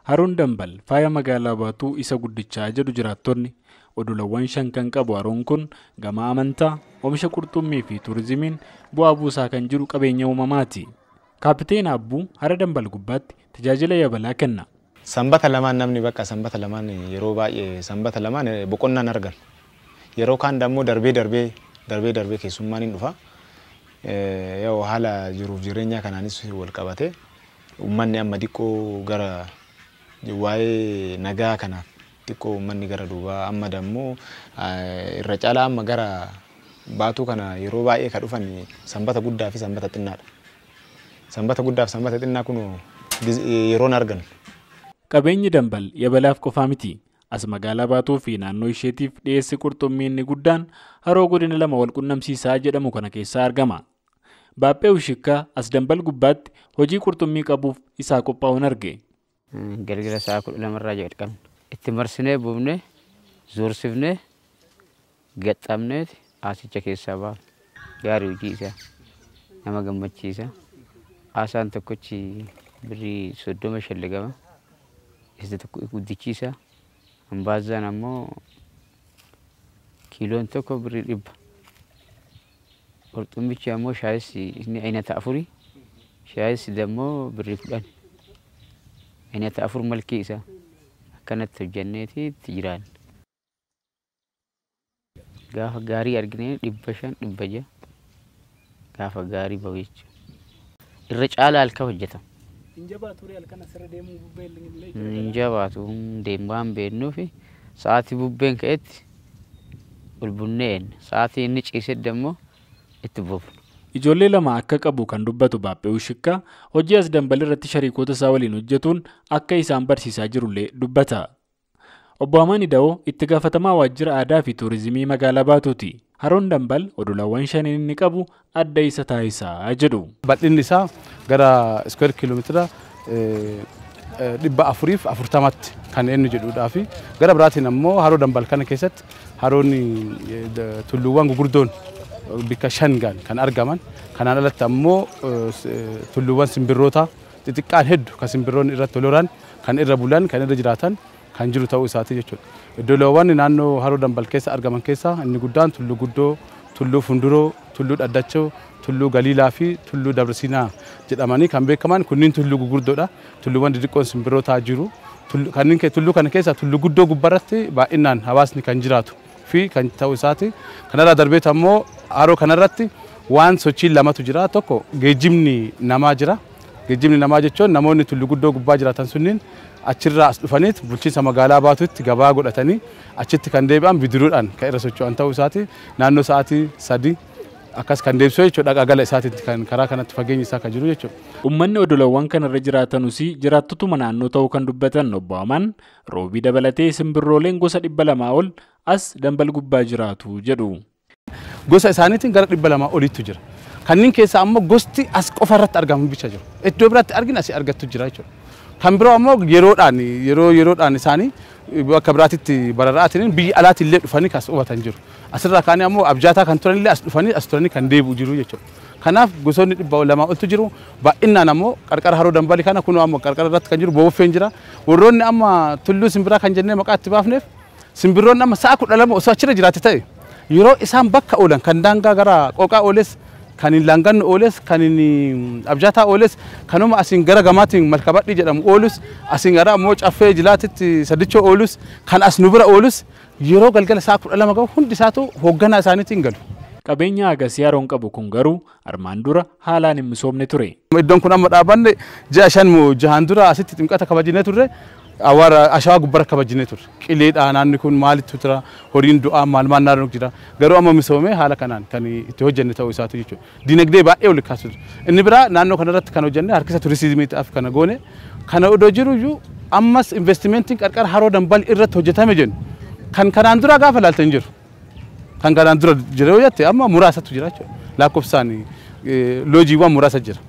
Haroon Dambal faaya magaalaa Baatuu isa guddichaa jedhu jiraattonni. Odolawwan 5 kan qabu haroon kun gama amantaa, oomisha qurxummii fi turizimiin bu'aa buusaa kan jiru qabeenya uumamaati. Kaapteen Abbuu hara Dambal gubbaatti tajaajila yabalaa kenna. Sanbata lamaan namni bakka sanbata lamaan yeroo baay'ee sanbata lamaan boqonnaan argan. Yeroo kaan dammoo darbee darbee darbee darbee keessummaan hin dhufa. Yoo haala jiruuf jireenya kanaanis wal qabate uummanni amma xiqqoo gara waa'ee nagaa kanaaf xiqqoo uummanni gara duubaa amma dammoo irra caalaa amma gara Baatuu kana yeroo baay'ee kan dhufan sanbata guddaa fi sanbata xinnaadha. Sanbata guddaa fi sanbata xinnaa kun yeroon argan. Qabeenyi Dambal yabalaaf qofaa miti. As magaalaa Baatuu fi naannoo isheetiif dhiyeessi qurxummii inni guddaan haroo godina lama wal qunnamsiisaa jedhamu kana keessaa argama. Baaphee Ushikkaa as Dambal gubbaatti hojii qurxummii qabuuf isaa qophaa'uun arge. Galgala sa'a 12 irraa jalqabna. Itti marsinee buufnee, zoorsifnee, gaxxamneeti asicha keessaa baafna. Gaarii hojii isaa nama gammachiisa. Asaan tokkochi birrii 30 shallagama. Isa tokko guddichiisa. Ambaazaan ammoo kiiloon tokko birrii 100. Qurxummichi ammoo shaayissi inni aynata 4. Shaayissi dammoo birrii 10. Aynata 4 malkii isaa akkanatti hojjenneeti itti jiraanna. Gaafa gaarii arginee 500 600 gaafa gaarii bahu jechuudha. Irra caalaa halkan hojjetama. Hin jabaatu halkan asirra deemuu bubbeen illee? Hin jabaatu deemaa waan beeknuufi sa'aatii bubbeen ka'etti ol bunnee eenna. Sa'aatii inni ciisetti immoo itti buufna. Ijoollee lama akka qabu kan dubbatu Baaphee Ushikkaa hojii as Dambal irratti shariikota isaa waliin hojjetuun akka isaan barsiisaa jirullee dubbata. Obbo Amaan Ida'oo itti gaafatamaa waajjira aadaa fi turizimii magaalaa Baatuuti. Haroon Dambal odolawwan 5 inni qabu adda isa taasisaa jedhu. Bal'inni isaa gara iskweer kiiloomeetira 440tti kan inni jedhudhaa fi gara biraatiin ammoo haroo Dambal kana keessatti haroon tulluuwwan gugurdoon bikka 5 gaan kan argaman. Kanaan alatti ammoo tulluuwwan simbirroota xixiqqaan hedduu kan simbirroonni irratti lolan, kan irra bulan, kan irra jiraatan kan jiru ta'uu isaati jechuudha. Iddoowwan naannoo haroo Dambal keessa argaman keessaa inni guddaan Tulluu Guddoo, Tulluu Funduroo, Tulluu Dhaddachoo, Tulluu Galiilaa fi Tulluu Dabrasiinaa jedhamanii kan beekaman kunniin tulluu gugurdoodha. Tulluuwwan xixiqqoon simbirrootaa jiru. Kanneen tulluu kana keessa Tulluu Guddoo gubbaarratti baay'inaan hawaasni kan jiraatu fi kan ta'uu isaati. Kanarraa darbeet ammoo haroo kanarratti waan sochiin lamatu jira. Tokko geejjibni namaa jira. Geejjibni namaa jechuun namoonni Tulluu Guddoo gubbaa jiraatan sunniin achirraa as dhufaniit bulchiinsa magaalaa Baatuutti gabaa godhatanii achitti kan deebi'an bidiruudhaan kan irra socho'an ta'uu isaati. Naannoo sa'aatii 3 akkas kan deebisuu jechuudha. Dhaqaa gala isaatiitti kan karaa kanatti fageenyi isaa kan jiru jechuudha. Uummanni odolawwan kanarra jiraatanus jiraattotuma naannoo ta'uu kan dubbatan Obbo Amaan roobii dabalatee simbirrooleen gosa 200 ol as Dambal gubbaa jiraatu jedhu. Gosa isaaniitiin gara 200 oliitu jira. Kanneen keessaa ammoo gosti as qofa irratti argamu bicha jiru. Iddoo biraatti argina asii argattu jira jechuudha. Kan biroo ammoo yeroodhaan yeroo yeroodhaan isaanii bakka biraatitti barara'aatiin biyya alaatti illee dhufanii kas hubatan jiru. Asirraa kaanii ammoo abjaataa kan turan illee as dhufanii as turanii kan deebi'u jiru jechuudha. Kanaaf gosoonni 200 oltu jiru. Baay'inaan ammoo qarqara haroo Dambalii kana kunoo ammoo qarqara irratti kan jiru booffeen jira. Warroonni amma tulluu simbiraa kan jennee maqaa itti baafneef simbirroonni amma sa'a 12 osoo achirra jiraate ta'e yeroo isaan bakka oolan kan daangaa gara qooqaa ooles, kan hin laangannu ooles, kan hin abjaataa ooles, kanuma asiin gara gamaatiin malkabadhii jedhamu oolus, asiin gara ammoo caffee jilaatitti sadichoo oolus, kan as nu bira oolus yeroo galgala sa'a 12 gahu hundi isaatu hoogganaa isaaniitiin galu. Qabeenya agasii haroon qabu kun garuu armaan dura haalaan hin misoomne ture. Iddoon kun amma dhaabanne ji'a 5 moo 6 dura asitti ximqata kabajinee turre. Awwaara ashawaa gubbara kabajinee turre. Qileedha naanni kun maalittu jira, horiin du'aa maal maal naannoo jira. Garuu amma misoomee haala kanaan kan itti hojjenne ta'uu isaatu jechuudha. Dinagdee baay'ee ol kaasu. Inni biraa naannoo kanarratti kan hojjenne harkisa turizimiidhaaf kana goone. Kana odoo jiru iyyuu ammas investimentiin qarqara haroo Dambal irratti hojjetame jennu kan kanaan dura gaafa ilaaltan jiru. Kan kanaan dura jira yoo jette amma muraasatu jira jechuudha. Lakkoofsaan loojiiwwan muraasa jira.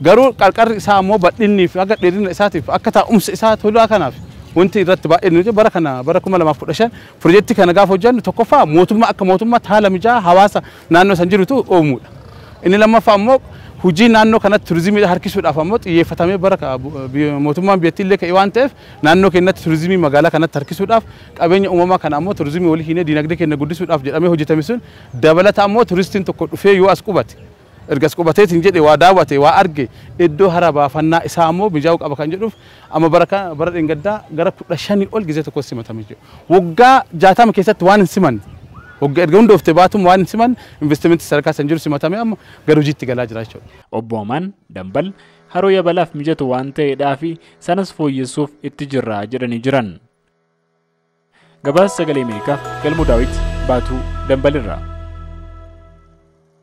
Garuu qarqarri isaa ammoo bal'inni fi akka dheerina isaatiif akka taa'umsa isaa tolaa kanaaf wanti irratti baay'ee nuti bara kana bara 2015 pirojektii kana gaafa hojjennu tokkoffaa mootummaa akka mootummaatti haala mijaa'aa hawaasa naannoo san jirutu uumuudha. Inni lammaffaa ammoo Hojii naannoo kanatti turizimii harkisuudhaaf ammoo xiyyeeffatamee bara mootummaan biyyattii illee ka'e waan ta'eef naannoo keenyatti turizimii magaalaa kanatti harkisuudhaaf qabeenya uumamaa kana ammoo turizimii walii hiinee diinagdee keenya guddisuudhaaf jedhamee hojjetame sun dabalata ammoo turistiin tokko dhufee yoo as qubate ergas qubateetiin jedhe waa daawwate waa arge iddoo hara baafannaa isaa ammoo mijaa'uu qaba kan jedhuuf amma bara dheengaddaa gara 15 ol gizee tokko simatame jiru. Waggaa 60 keessatti waan hin simanne waggaa erga hundoofte baatum waan hin simanne investimentii sadarkaa san jiru simatame amma gara hojiitti galaa jira jechuudha. Obbo Amaan Dambal haroo yabalaaf mijatu waan ta'eedhaa fi sanas fooyyessuuf itti jirra jedhanii jiran. Gabaasa Sagalee Ameerikaaf Galmuu Daawit Baatuu Dambalirraa.